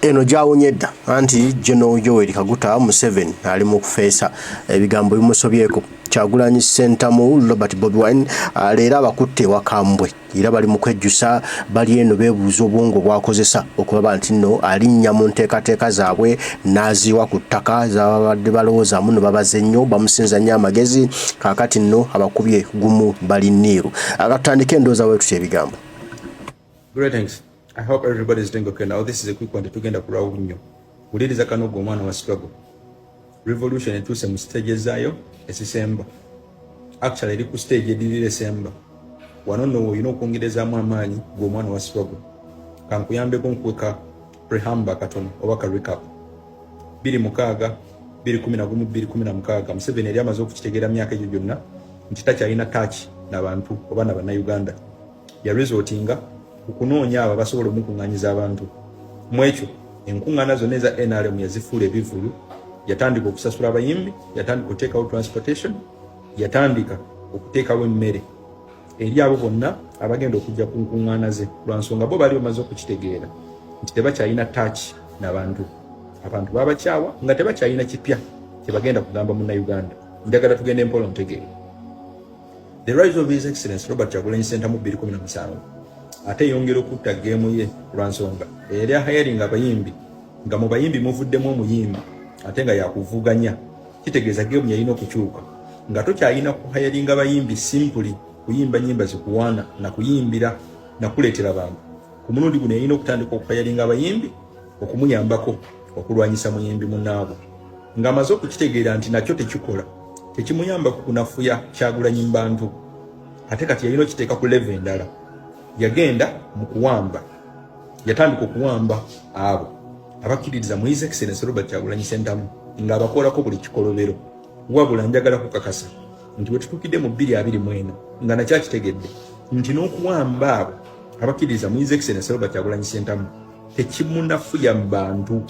Eno gyawonye dda anti General Yoweri Kaguta Museveni ali mu kufeesa ebigambo bimusobyeko. Kyagulanyi Ssentamu Robert Bobi Wine leero abakutte ewakambwe era bali mu kwejjusa, bali eno beebuuza obwongo bwakozesa okulaba nti nno alinnya mu nteekateeka zaabwe n'aziwa ku ttaka zababadde balowoozaamu no babaze nnyo, bamusinza nnyo amagezi. Kaakati nno abakubye gumu bali nniiru. Akatutandika endowooza bwe tutya ebigambo. Greetings. I hope everybody is doing okay now. This is a quick one. Tetugenda kulwawo nnyo. Wuliriza kano gwe omwana wa struggle. Revolution etuuse mu stage ezaayo ezisemba. Actually, eri ku stage edirira esemba. Wano nno olina okwongerezaamu amaanyi gwe omwana wa struggle. Kankuyambeko nkuwe ka preamble katono oba ka recap. 2006, 2011, 2016, Museveni yali amaze okukitegeera myaka egyo gyonna nti takyalina touch n'abantu oba na Bannayuganda. Yaresortinga okunoonya abo abasobola omukuŋŋaanyiza abantu. Mu ekyo, enkuŋŋaana zonna eza NRM yazifuula ebivvulu, yatandika okusasula abayimbi, yatandika okuteekawo transportation, yatandika okuteekawo emmere eri abo bonna abagenda okujja ku nkuŋŋaana ze, lwa nsonga bo baali bamaze okukitegeera nti tebakyalina touch n'abantu. Abantu babakyawa nga tebakyalina kipya kyebagenda kugamba Munnayuganda. Njagala tugende mpola ntegeere. The rise of His Excellence Robert Kyagulanyi Ssentamu 2017 ate eyongera okutta game ye, lwa nsonga eyali ahiringa abayimbi nga mu bayimbi muvuddemu omuyimbi ate nga yakuvuganya. Kitegeeza game yalina okukyuka nga tokyalina kuhiringa bayimbi simply kuyimba nyimba zikuwaana nakuyimbira nakuleetera bantu. Ku mulundi guno yalina okutandika okuhiringa abayimbi okumuyambako okulwanyisa muyimbi munaabwe. Ng'amaze okukitegeera nti nakyo tekikola, tekimuyambako kunafuya Kyagulanyi mu bantu, ate kati yalina okiteeka ku level endala. Yagenda mu kuwamba, yatandika okuwamba abo abakkiririza mu His Excellence Robert Kyagulanyi Ssentamu ng'abakolako buli kikolobero. Wabula njagala kukakasa nti we tutuukidde mu 2024 nga nakyakitegedde nti n'okuwamba abo abakkiririza mu His Excellence Robert Kyagulanyi Ssentamu tekimunafuya mu bantu.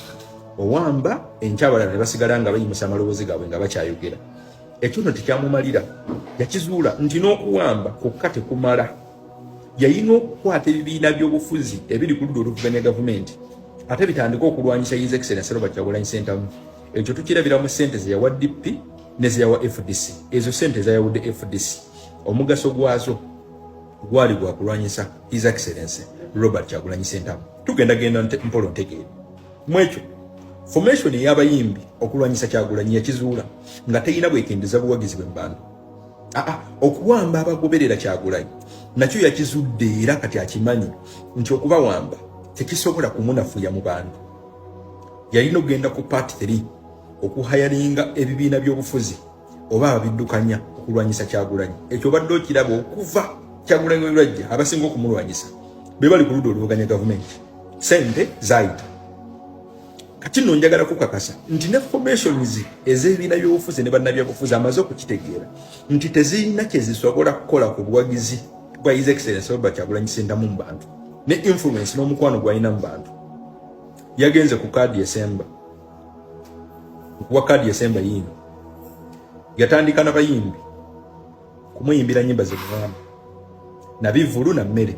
Owamba enkya, abalala ne basigala nga bayimusa amaloboozi gaabwe nga bakyayogera. Ekyo nno tekyamumalira. Yakizuula nti n'okuwamba kwokka tekumala, yalina okukwata ebibiina by'obufuzi ebiri ku ludda oluvuganya gavumenti ate bitandike okulwanyisa His Excellence Robert Kyagulanyi Ssentamu. Ekyo tukirabira mu ssente zeyawa DP ne zeyawa FDC. Ezo ssente zayawudde FDC, omugaso gwazo gwali gwa kulwanyisa His Excellence Robert Kyagulanyi Ssentamu. Tugenda genda mpolo ntegeere. Mu ekyo, formation ey'abayimbi okulwanyisa Kyagulanyi yakizuula nga teyina bwekendeza buwagizi bwe mu bantu. Aa, okuwamba abagoberera Kyagulanyi nakyo yakizudde, era kati akimanyi nti okubawamba tekisobola kumunafuya mu bantu. Yalina okugenda ku part 3, okuhiringa ebibiina by'obufuzi oba ababiddukanya okulwanyisa Kyagulanyi. Ekyo obadde okiraba okuva Kyagulanyi we lwajja, abasinga okumulwanyisa be bali ku ludda oluvuganya gavumenti. Sente zayita. Kati nno njagala kukakasa nti ne formations ez'ebibiina by'obufuzi ne bannabyabufuzi amaze okukitegeera nti tezirina kye zisobola kukola ku buwagizi bwa His Excellence Robert Kyagulanyi Ssentamu mu bantu ne influence n'omukwano gw'alina mu bantu. Yagenze ku kaadi esemba. Nkuwa kaadi esemba yiino. Yatandika n'abayimbi kumuyimbira nyimba zemuwamba nabivulu na mmere,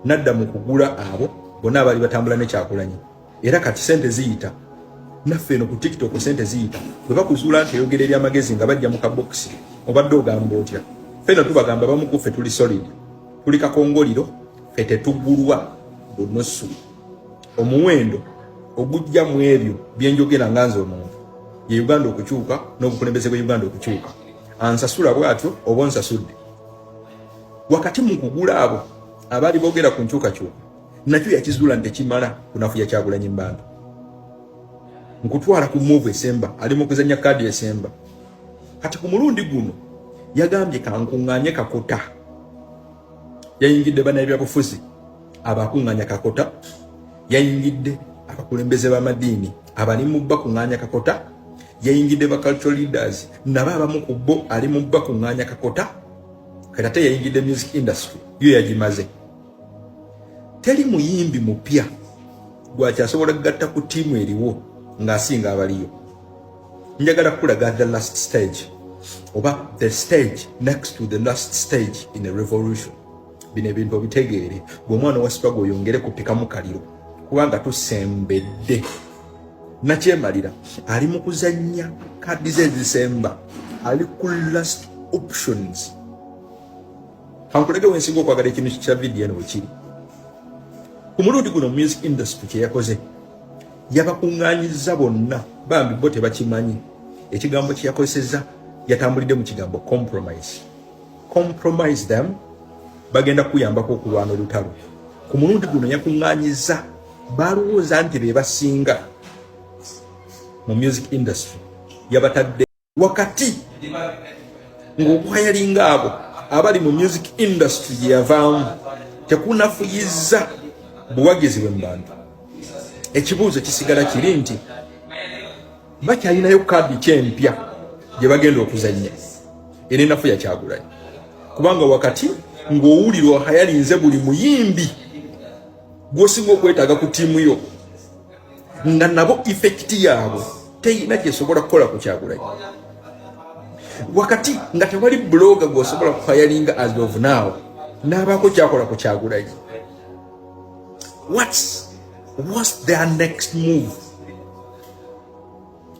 nadda mu kugula abo bonna abaali batambula ne Kyagulanyi. Era kati sente ziyita naffe eno ku TikTok, sente ziyita bwe bakuzuula nti eyogera ebyamagezi nga bajja mu kabokisi. Obadde ogamba otya? Ffenna tubagamba, bamu ku ffe tuli solid, tuli kakongoliro, ffe tetugulwa bunusu. Omuwendo ogujja mu ebyo byenjogera nga nze omuntu ye Uganda okukyuka n'obukulembeze bwe Uganda okukyuka, ansasula bw'atyo oba onsasudde. Wakati mu kugula abo abaali boogera ku nkyukakyuka, nakyo yakizuula nti tekimala kunafuya Kyagulanyi mu bantu. Nkutwala ku move esemba, ali mu kuzanya kaadi esemba. Kati ku mulundi guno yagambye, "Kankuŋŋaanye kakota." Yayingidde bannabyabufuzi abakuŋŋaanya kakota, yayingidde abakulembeze b'amadiini abali mu bakuŋŋaanya kakota, yayingidde ba cultural leaders nabo abamu ku bo ali mu bakuŋŋaanya kakota. Kati ate yayingidde music industry, yo yagimaze. Teri muyimbi mupya gwakyasobola kugatta ku ttiimu eriwo ng'asinga abaliyo. Njagala kukulaga the last stage oba the stage next to the last stage in a revolution. Bino ebintu obitegeere bwe omwana wa struggle, oyongere kupikamu kaliro. Okuba nga tusembedde, nakyemalira ali mu kuzannya kadi ze ezisemba, ali ku last options. Kankulege wensinga okwagala ekintu kya vidiyo eno wekiri. Ku mulundi guno music industry kyeyakoze, yabakuŋŋaanyiza bonna. Bambi bo tebakimanyi, ekigambo kye yakozesezza, yatambulidde mu kigambo compromise. Compromise them, bagenda kuyambako okulwana olutalo. Ku mulundi guno yakuŋŋaanyiza balowooza nti be basinga mu music industry, yabatadde wakati ng'okwayalinga abo abali mu music industry gye yavaamu tekunafuyiza buwagizi bwe mu bantu. Ekibuuzo kisigala kiri nti bakyalinayo kaadi kyempya gye bagenda okuzannya era enafu ya Kyagulanyi? Kubanga wakati ng'owulira ohayalinze buli muyimbi gw'osinga okwetaaga ku ttiimu yo, nga nabo effect yaabwe teyina gyesobola kukola ku Kyagulanyi, wakati nga tewali blogger gw'osobola kuhayalinga as of now n'abaako kyakola ku Kyagulanyi, what's their next move?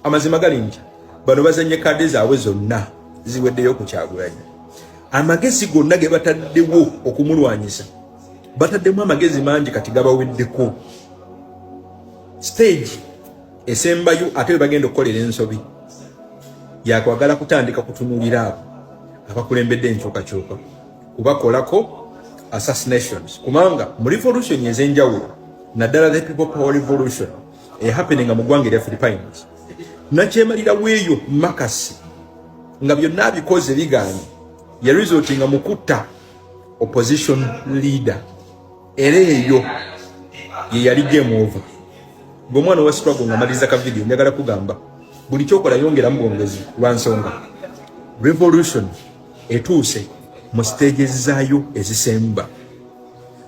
Amazima gali nti bano bazanye kaadi zaabwe zonna ziweddeyo ku Kyagulanyi. Amagezi gonna ge bataddewo okumulwanyisa, bataddemu amagezi mangi, kati gabaweddeko. Stage esembayo ate we bagenda okukolera ensobi yakwagala kutandika kutunulira abo abakulembedde enkyukakyuka, kubakolako assassinations, kubanga mu revolution ez'enjawulo, naddala the People Power Revolution ehappeninga mu ggwanga erya Philippines, nakyemalira weeyo Marcos nga byonna abikoze biganye, yaresortinga mu kutta opposition leader, era eyo ye yali game over. Ng'omwana wa struggle, nga maliriza ka video, njagala kugamba buli kyokola yongeramu bwongezi, lwa nsonga revolution etuuse mu stages zaayo ezisemba.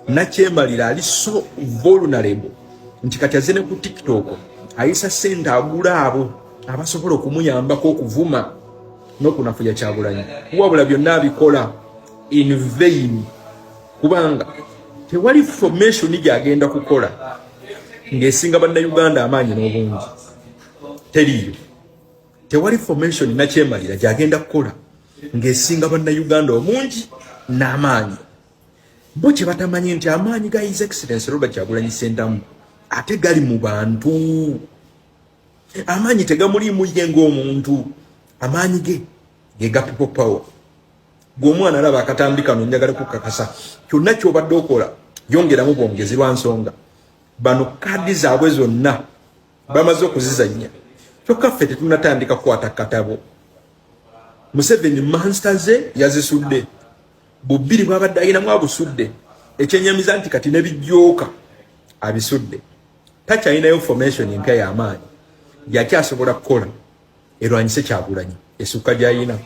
Nakyemalira ali so vulnerable nti kati azze ne ku TikTok, ayisa sente agula abo abasobola okumuyambako okuvuma n'okunafuya Kyagulanyi. Wabula byonna abikola in vain, kubanga tewali formation gyagenda kukola ng'esinga Bannayuganda amaanyi n'obungi, teriiyo. Tewali formation nakyemalira gyagenda kukola ng'esinga Bannayuganda obungi n'amaanyi. Bo kye batamanyi nti amaanyi ga His Excellence Robert Kyagulanyi Sentamu ate gali mu bantu. Amaanyi tegamuliimu ye ng'omuntu, amaanyi ge ge ga people power. Gwe omwana alaba akatambi kano, njagala kukakasa kyonna kyobadde okola yongeramu bwongezi, lwa nsonga bano kaadi zaabwe zonna bamaze okuzizannya, kyokka ffe tetunatandika kukwata katabo. Museveni monster ze yazisudde bubiri, bwabadde ayinamu abusudde. Ekyenyamiza nti kati nebijooka abisudde, takyalinayo formation empya y'amaanyi yakyasobola kukola erwanyise Kyagulanyi esukka gyayina,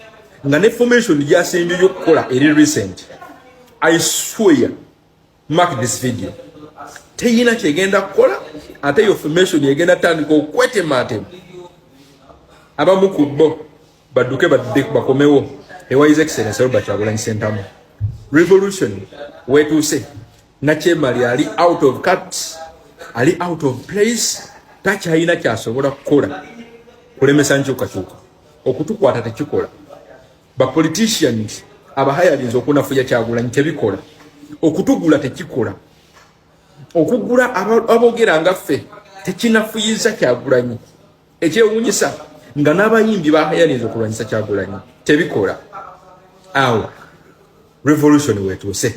nga ne formation gyasembyeyo okukola eri recent. I swear, mark this video, teyina kyegenda kukola. Ate yo formation egenda tandika okwetematema, abamu ku bo badduke badde bakomewo ewa His Excellence Robert Kyagulanyi Sentamu. Revolution wetuuse, nakyemali ali out of cut, ali out of place, takyalina kyasobola kukola kulemesa nkyukakyuka. Okutukwata tekikola, bapoliticians abahayalinza okunafuya Kyagulanyi tebikola, okutugula tekikola, okugula aboogera nga ffe tekinafuyiza Kyagulanyi. Ekyewuunyisa nga n'abayimbi bahayalinza okulwanyisa Kyagulanyi tebikola. Awo revolution wetuuse,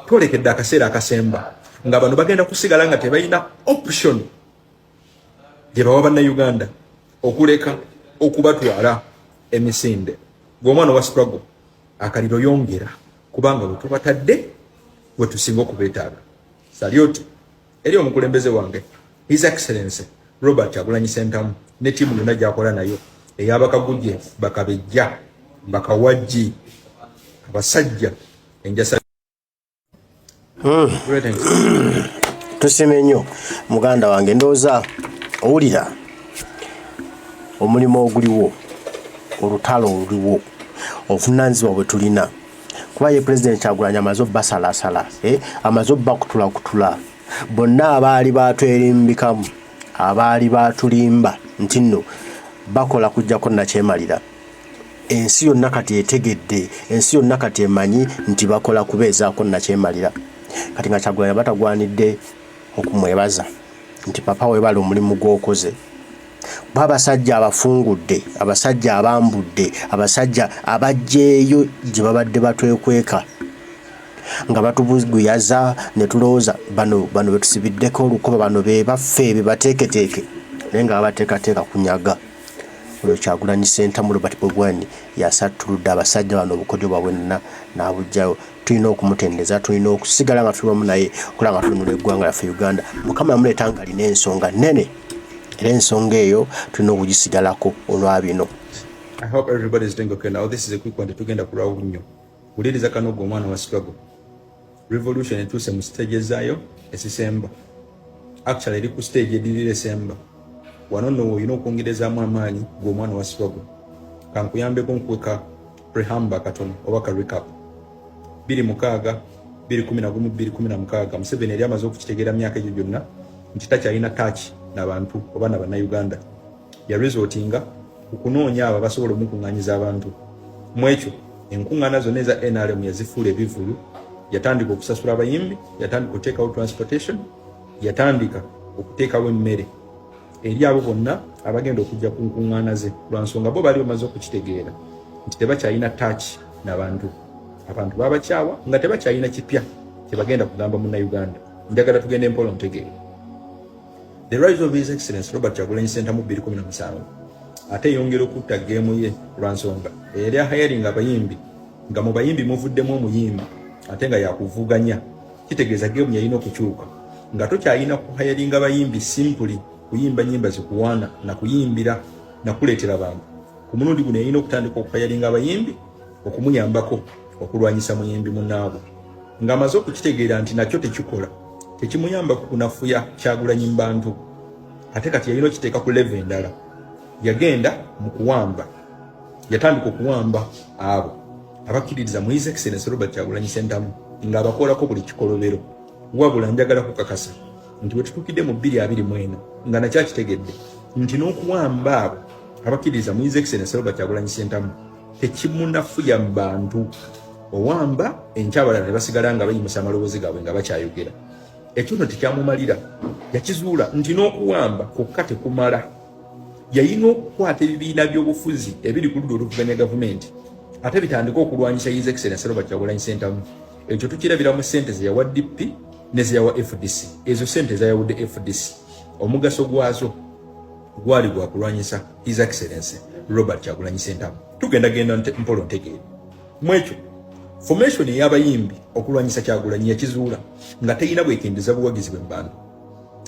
twolekedde akaseera akasemba nga bano bagenda kusigala nga tebalina option gye bawa Bannayuganda okuleka okubatwala emisinde. Gwe omwana wa struggle, akaliro yongera, kubanga bwe tubatadde we tusinga okubeetaaga. Salute eri omukulembeze wange, His Excellence Robert Kyagulanyi Sentamu, ne ttiimu yonna gyakola nayo ey'abakagujje, bakabejja, bakawajji, abasajja enjasa. Greetings. Tusime nnyo muganda wange. Ndowooza owulira omulimu oguliwo, olutalo oluliwo, obuvunaanyizibwa bwe tulina, kuba ye Pulezidenti Kyagulanyi amaze obbasalasala, eh, amaze obbakutulakutula. Bonna abaali batwerimbikamu, abaali batulimba nti nno bakola kujjako nakyemalira, ensi yonna kati etegedde, ensi yonna kati emanyi nti bakola kubeezaako nakyemalira. Kati nga Kyagulanyi batagwanidde okumwebaza nti papa webale omulimu gw'okoze, kuba abasajja abafungudde, abasajja abambudde, abasajja abaggyeeyo gye babadde batwekweka nga batubuguyaza ne tulowooza bano bano betusibiddeko olukoba, bano be baffe, be bateeketeeke, naye nga babateekateeka kunyaga. Oyo Kyagulanyi Ssentamu Robert Bobi Wine yasattuludde abasajja bano obukodyo bwabwe nna n'abuggyayo. Tulina okumutendereza, tulina okusigala nga tuli wamu naye okulaba nga tununula eggwanga lyaffe Uganda. Mukama yamuleeta ng'alina ensonga nnene, era ensonga eyo tulina okugisigalako olwa bino. I hope everybody is doing okay now. This is a quick one. Tetugenda kulwawo nnyo. Wuliriza kano gwe omwana wa struggle. Revolution etuuse mu stage zaayo ezisemba. Actually eri ku stage edirira esemba. Wano nno olina okwongerezaamu amaanyi gwe omwana wa struggle. Kankuyambeko nkuwe ka preamble katono oba ka recap. 2006, 2011, 2016, Museveni yali amaze okukitegeera myaka egyo gyonna nti takyalina touch n'abantu oba na bannayuganda. Yaresortinga ku kunoonya abo abasobola omukuŋŋaanyiza abantu. Mu ekyo enkuŋŋaana zonna eza NRM yazifuula ebivvulu, yatandika okusasula abayimbi, yatandika okuteekawo transportation, yatandika okuteekawo emmere eri abo bonna abagenda okujja ku nkuŋŋaana ze, lwa nsonga bo baali bamaze okukitegeera nti tebakyalina touch n'abantu. Abantu babakyawa nga tebakyalina kipya kyebagenda kugamba munnayuganda. Njagala tugende mpola ntegeere. The rise of His Excellence Robert Kyagulanyi Ssentamu 2017 ate eyongera okutta game ye, lwa nsonga eyali ahiringa abayimbi, nga mu bayimbi muvuddemu omuyimbi ate nga yakuvuganya, kitegeeza game yalina okukyuka nga tokyalina kuhiringa bayimbi simply kuyimba nyimba zikuwaana na kuyimbira nakuleetera bantu. Ku mulundi guno yalina okutandika okuhiringa abayimbi okumuyambako okulwanyisa muyimbi munnaabwe. Ng'amaze okukitegeera nti nakyo tekikola, tekimuyamba ku kunafuya Kyagulanyi mu bantu, ate kati yalina okiteeka ku level endala. Yagenda mu kuwamba, yatandika okuwamba abo abakkiririza mu His Excellence Robert Kyagulanyi Ssentamu ng'abakolako buli kikolobero. Wabula njagala kukakasa nti bwe tutuukidde mu 2024 nga nakyakitegedde nti n'okuwamba abo abakkiririza mu His Excellence Robert Kyagulanyi Ssentamu tekimunafuya mu bantu. Owamba enkya, abalala ne basigala nga bayimusa amaloboozi gaabwe nga bakyayogera. Ekyo nno tekyamumalira, yakizuula nti n'okuwamba kwokka tekumala, yalina okukwata ebibiina by'obufuzi ebiri ku ludda oluvuganya gavumenti ate bitandike okulwanyisa His Excellence Robert Kyagulanyi Ssentamu. Ekyo tukirabira mu ssente zeyawa DP ne zeyawa FDC. Ezo ssente zayawudde FDC, omugaso gwazo gwali gwa kulwanyisa His Excellence Robert Kyagulanyi Ssentamu. Tugendagenda mpolo ntegeere. Mu ekyo formation ey'abayimbi okulwanyisa Kyagulanyi yakizuula nga teyina bwekendeza buwagizi bwe mu bantu.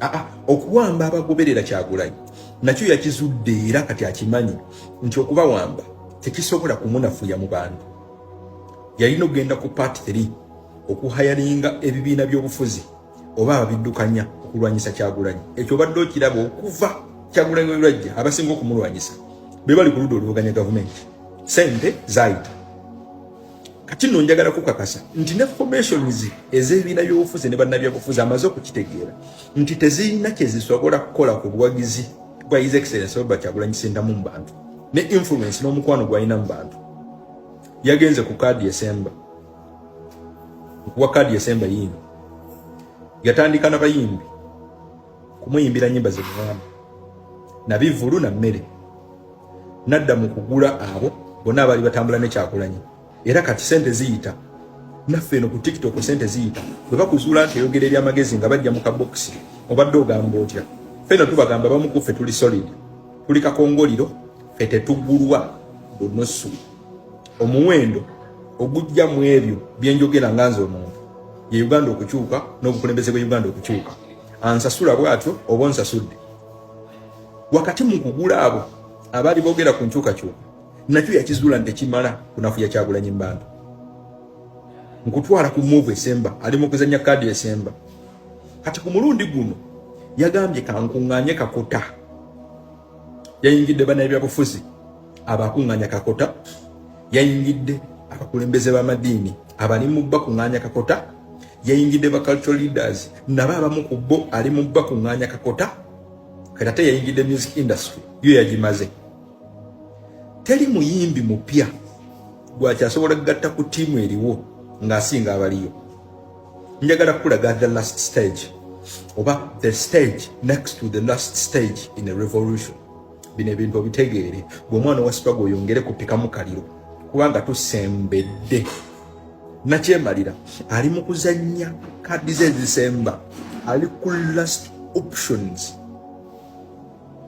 Aa, okuwamba abagoberera Kyagulanyi nakyo yakizudde, era kati akimanyi nti okubawamba tekisobola kumunafuya mu bantu. Yalina okugenda ku part 3, okuhiringa ebibiina by'obufuzi oba ababiddukanya okulwanyisa Kyagulanyi. Ekyo obadde okiraba okuva Kyagulanyi we lwajja, abasinga okumulwanyisa be bali ku ludda oluvuganya gavumenti. Sente zayita. Kati nno njagala kukakasa nti ne formations ez'ebibiina by'obufuzi ne bannabyabufuzi amaze okukitegeera nti tezirina kye zisobola kukola ku buwagizi bwa His Excellence Robert Kyagulanyi Ssentamu mu bantu ne influence n'omukwano gw'alina mu bantu. Yagenze ku kaadi esemba, nkuwa kaadi esemba yiino. Yatandika n'abayimbi kumuyimbira nyimba zemuwamba nabivulu na mmere, nadda mu kugula abo bonna abaali batambula ne Kyagulanyi, era kati sente ziyita. Naffe eno ku TikTok sente ziyita. Bwe bakuzuula nti eyogera ebyamagezi nga bajja mu kabokisi, obadde ogamba otya? Ffenno tubagamba, bamu ku ffe tuli solid, tuli kakongoliro, ffe tetugulwa bunusu. Omuwendo ogujja mu ebyo byenjogera nga nze omuntu ye Uganda okukyuka n'obukulembeze bwe Uganda okukyuka, ansasula bw'atyo oba onsasudde. Wakati mu kugula abo abaali boogera ku nkyukakyuka, nakyo yakizuula nti tekimala kunafuya Kyagulanyi mu bantu. Nkutwala ku move esemba, ali mu kuzannya kaadi esemba. Kati ku mulundi guno yagambye kankuŋŋaanye kakota. Yayingidde bannabyabufuzi abakuŋŋaanya kakota, yayingidde abakulembeze b'amadiini abali mu bakuŋŋaanya kakota. Yayingidde ba cultural leaders, nabo abamu ku bo ali mu bakuŋŋaanya kakota. Kati ate yayingidde music industry, yo yagimaze. Teri muyimbi mupya gwakyasobola kugatta ku ttiimu eriwo ng'asinga abaliyo. Njagala kukulaga the last stage, oba the stage next to the last stage in a revolution. Bino ebintu obitegeere gwe omwana wa struggle, oyongere kupikamu kaliro, kubanga tusembedde. Nakyemalira ali mu kuzannya kadi ze ezisemba, ali ku last options.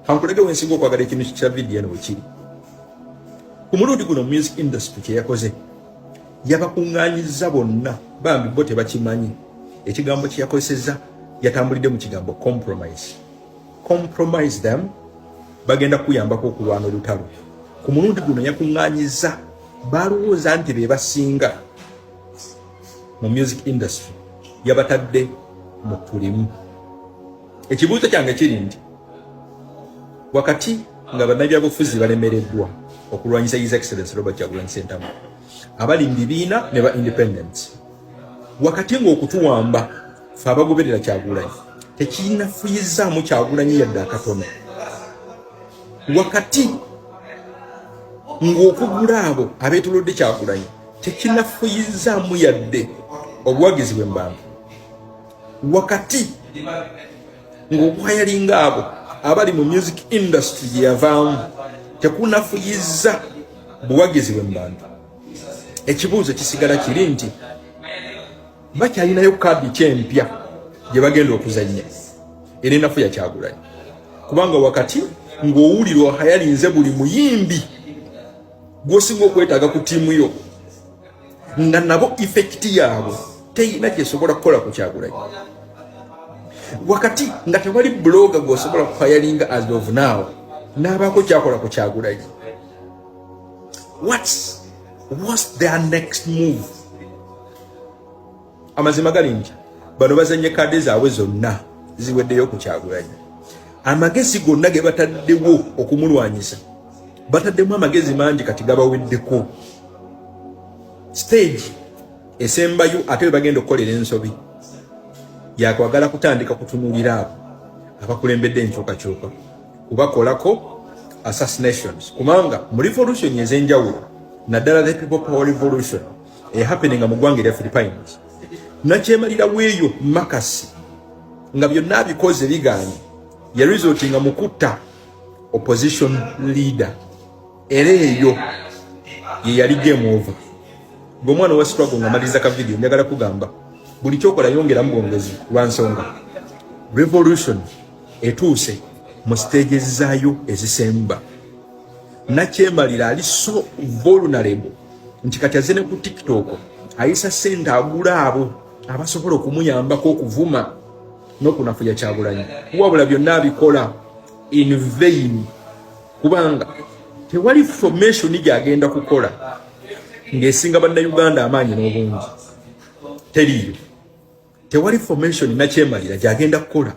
Kankulege wensinga okwagala ekintu kya vidiyo eno wekiri. Ku mulundi guno, music industry kyeyakoze, yabakuŋŋaanyiza bonna. Bambi bo tebakimanyi. Ekigambo kye yakozesezza, yatambulidde mu kigambo compromise. Compromise them, bagenda kuyambako okulwana olutalo. Ku mulundi guno yakuŋŋaanyiza balowooza nti be basinga mu music industry, yabatadde mu tulimu. Ekibuuzo kyange kiri nti, wakati nga bannabyabufuzi balemereddwa okulwanyisa His Excellence Robert Kyagulanyi Ssentamu, abali mu bibiina ne ba independence, wakati ng'okutuwamba fe abagoberera Kyagulanyi tekinafuyizaamu Kyagulanyi yadde akatono, wakati ng'okugula abo abeetolodde Kyagulanyi tekinafuyizaamu yadde obuwagizi bwe mu bantu, wakati ng'okwayalinga abo abali mu music industry gye yavaamu tekunafuyiza buwagizi bwe mu bantu, ekibuuzo kisigala kiri nti, bakyalinayo kaadi kyempya gye bagenda okuzannya era enafu ya Kyagulanyi? Kubanga wakati ng'owulira ohayalinze buli muyimbi gw'osinga okwetaaga ku ttiimu yo, nga nabo effect yaabwe teyina kyesobola kukola ku Kyagulanyi, wakati nga tewali blogger gw'osobola kuhayalinga as of now n'abaako kyakola ku Kyagulanyi, what's their next move? Amazima gali nti bano bazanye kaadi zaabwe zonna, ziweddeyo ku Kyagulanyi. Amagezi gonna ge bataddewo okumulwanyisa, bataddemu amagezi mangi, kati gabaweddeko. Stage esembayo ate we bagenda okukolera ensobi yakwagala kutandika kutunuulira abo abakulembedde enkyukakyuka, kubakolako assassinations, kubanga mu revolution ez'enjawulo, naddala the People Power Revolution ehappeninga mu ggwanga erya Philippines, nakyemalira weeyo Marcos nga byonna abikoze biganye, yaresortinga mu kutta opposition leader, era eyo ye yali game over. Gwe omwana wa struggle, nga maliriza ka video, njagala kugamba buli kyokola yongeramu bwongezi, lwa nsonga revolution etuuse mu stages zaayo ezisemba. Nakyemalira ali so vulnerable nti kati azze ne ku TikTok, ayisa sente agula abo abasobola okumuyambako okuvuma n'okunafuya Kyagulanyi. Wabula byonna abikola in vain, kubanga tewali formation gyagenda kukola ng'esinga Bannayuganda amaanyi n'obungi, teriiyo. Tewali formation nakyemalira gyagenda kukola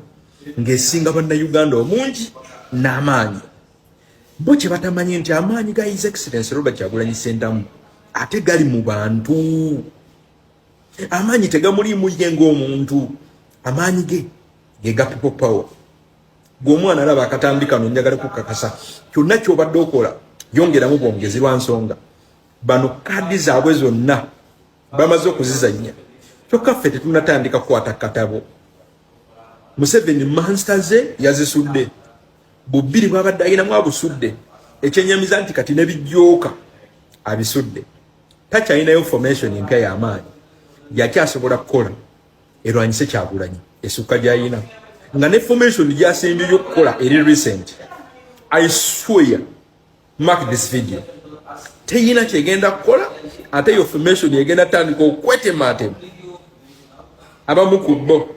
ng'esinga Bannayuganda omungi n'amaanyi. Bo kye batamanyi nti amaanyi ga His Excellence Robert Kyagulanyi Ssentamu ate gali mu bantu. Amaanyi tegamuliimu ye ng'omuntu, amaanyi ge ge ga people power. Gwe omwana alaba akatambi kano, njagala kukakasa, kyonna kyobadde okola yongeramu bwongezi, lwa nsonga bano kaadi zaabwe zonna bamaze okuzizannya, kyokka ffe tetunatandika kukwata katabo. Museveni monster ze yazisudde bubiri, bwabadde ayinamu abusudde. Ekyenyamiza nti kati ne bijooka abisudde, takyalinayo formation empya y'amaanyi yakyasobola kukola erwanyise Kyagulanyi esukka gyayina, nga ne formation gyasembyeyo okukola eri recent. I swear, mark this video, teyina kyegenda kukola. Ate yo formation egenda tandika okwetematema, abamu ku bo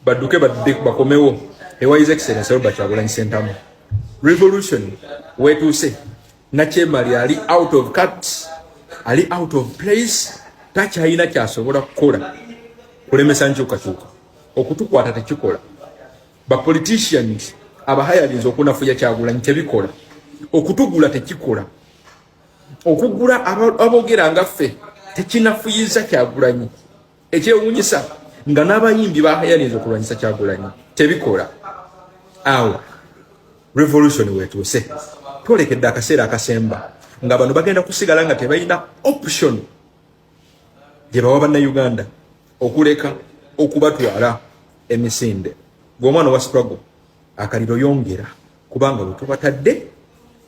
badduke badde bakomewo ewa His Excellence Robert Kyagulanyi Ssentamu. Revolution wetuuse, nakyemali ali out of cut, ali out of place, takyalina kyasobola kukola kulemesa nkyukakyuka. Okutukwata tekikola, bapoliticians abahayalinza okunafuya Kyagulanyi tebikola, okutugula tekikola, okugula aboogera nga ffe tekinafuyiza Kyagulanyi. Ekyewunyisa Nga n'abayimbi bahayalinza okulwanyisa Kyagulanyi tebikola. Awo revolution wetuuse, twolekedde akaseera akasemba nga bano bagenda kusigala nga tebalina option gye bawa Bannayuganda okuleka okubatwala emisinde. Gwe omwana wa struggle, akaliro yongera, kubanga bwe tubatadde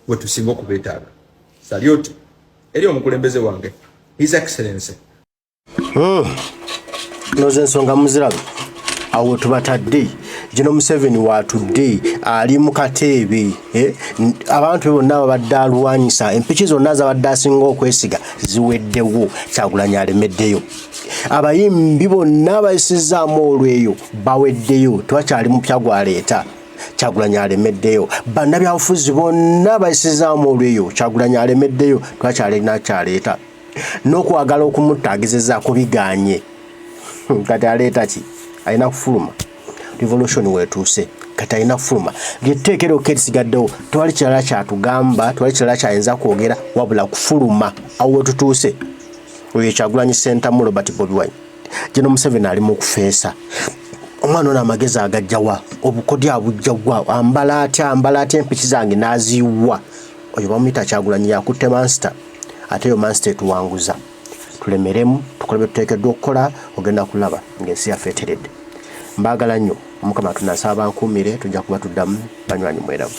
we tusinga okubeetaaga. Salute eri omukulembeze wange, His Excellency. Noza ensonga muzirabe awo tubatadde. Gino Museveni watudde ali mu kateebe, eh? Abantu be bonna babadde alwanyisa, empiki zonna zabadde asinga okwesiga ziweddewo. Kyagulanyi alemeddeyo, abayimbi bonna bayisizaamu olweyo baweddeyo, tewakyali mupya gwaleeta. Kyagulanyi alemeddeyo, bannabyabufuzi bonna bayisizaamu olweyo. Kyagulanyi alemeddeyo, tewakyalina kyaleeta. N'okwagala okumutta agezezaako biganye. Kati aleeta ki? Alina kufuluma. Revolution wetuuse kati alina kufuluma. Lyetteeka erokka erisigaddewo, tewali kirala kyatugamba, tewali kirala kyayinza kwogera wabula kufuluma. Awo wetutuuse. Oyo Kyagulanyi Ssentamu Robert Bobi Wine. Geno Museveni ali mu kufeesa. Omwana ono amagezi agajjawa? Obukodyo abujjawa? Ambala atya? Ambala atya empiki zange n'aziyiwa? Oyo bamuyita Kyagulanyi, yakutte mansita, ate eyo mansita etuwanguza. Tulemeremu, tukole bye tuteekeddwa okukola, ogenda kulaba ng'ensi yaffe eteredde. Mbaagala nnyo. Omukama tunasaba bankuumire, tujja kuba tuddamu. Banywanyi, mweramu.